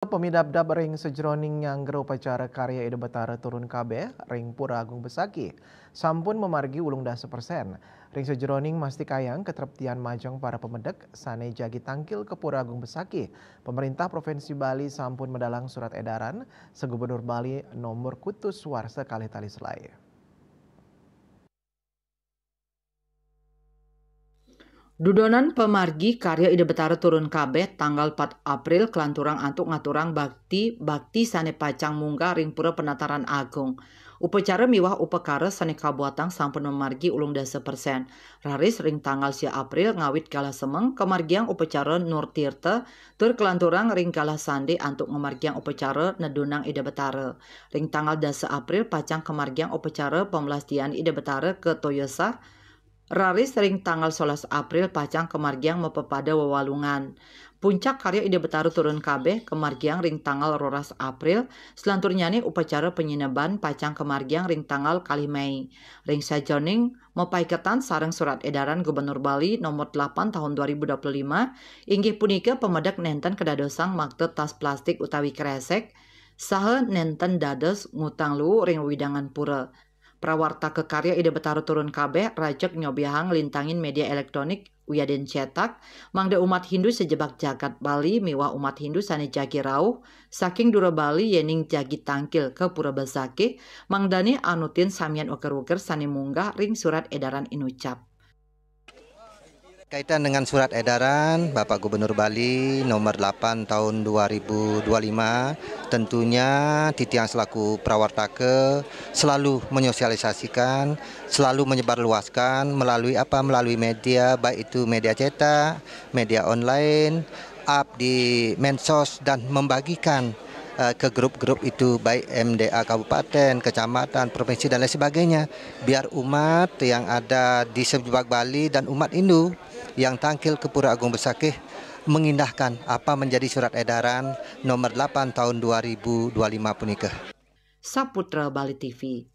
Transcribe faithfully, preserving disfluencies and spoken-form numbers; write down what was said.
Pemidabdab ring sajeroning nyanggra upacara karya Ida Betara turun kabeh ring Pura Agung Besakih sampun mamargi ulung dasa persen. Ring sajeroning mastikayang katreptian majeng para pamedek sane jagi tangkil ka Pura Agung Besakih, Pemerintah Provinsi Bali sampun medalang surat edaran sa Gubernur Bali nomor kutus warsa kalih tali selae. Dudonan pamargi karya Ida Betara turun kabeh tanggal pat April kalanturang antuk ngaturang bakti, bakti sane pacang munggah ring Pura Penataran Agung. Upacara miwah upakara sane kabuatang sampun mamargi ulung dasa persen. Raris ring tanggal sia April ngawit galah semeng kamargiang upacara Nur Tirta tur kalanturang ring galah sande antuk ngamargiang upacara nedunang Ida Betara. Ring tanggal dasa April pacang kamargiang upacara pamlastian Ida Betara ka Toyosah. Raris ring tanggal solas April pacang kamargiang mapapada wawalungan. Puncak karya Ida Betara turun kabeh kamargiang ring tanggal roras April, selanturnyane upacara panyineban pacang kamargiang ring tanggal kalih Mei. Ring sajeroning mapaiketan sareng surat edaran Gubernur Bali nomor delapan tahun dua ribu dua puluh lima, inggih punika pamedek nenten kadadosang makta tas plastik utawi kresek, saha nenten dados ngutang luu ring wewidangan pura. Prawartaka karya Ida Betara turun kabeh rajeg nyobiahang nglintangin media elektronik wiadin cetak, mangda umat Hindu sajebag jagat Bali miwah umat Hindu sane jagi rauh saking dura Bali yening jagi tangkil ka Pura Besakih, mangdane anutin samian uger-uger sane munggah ring surat edaran inucap. Kaitan dengan surat edaran Bapak Gubernur Bali nomor delapan tahun dua ribu dua puluh lima, tentunya titiang selaku prawartaka selalu menyosialisasikan, selalu menyebarluaskan melalui apa, melalui media, baik itu media cetak, media online, up di medsos, dan membagikan eh, ke grup-grup itu, baik M D A kabupaten, kecamatan, provinsi, dan lain sebagainya, biar umat yang ada di sejebag Bali dan umat Hindu yang tangkil ke Pura Agung Besakih mengindahkan apa menjadi surat edaran nomor delapan tahun dua ribu dua puluh lima punika. Saputra Bali T V.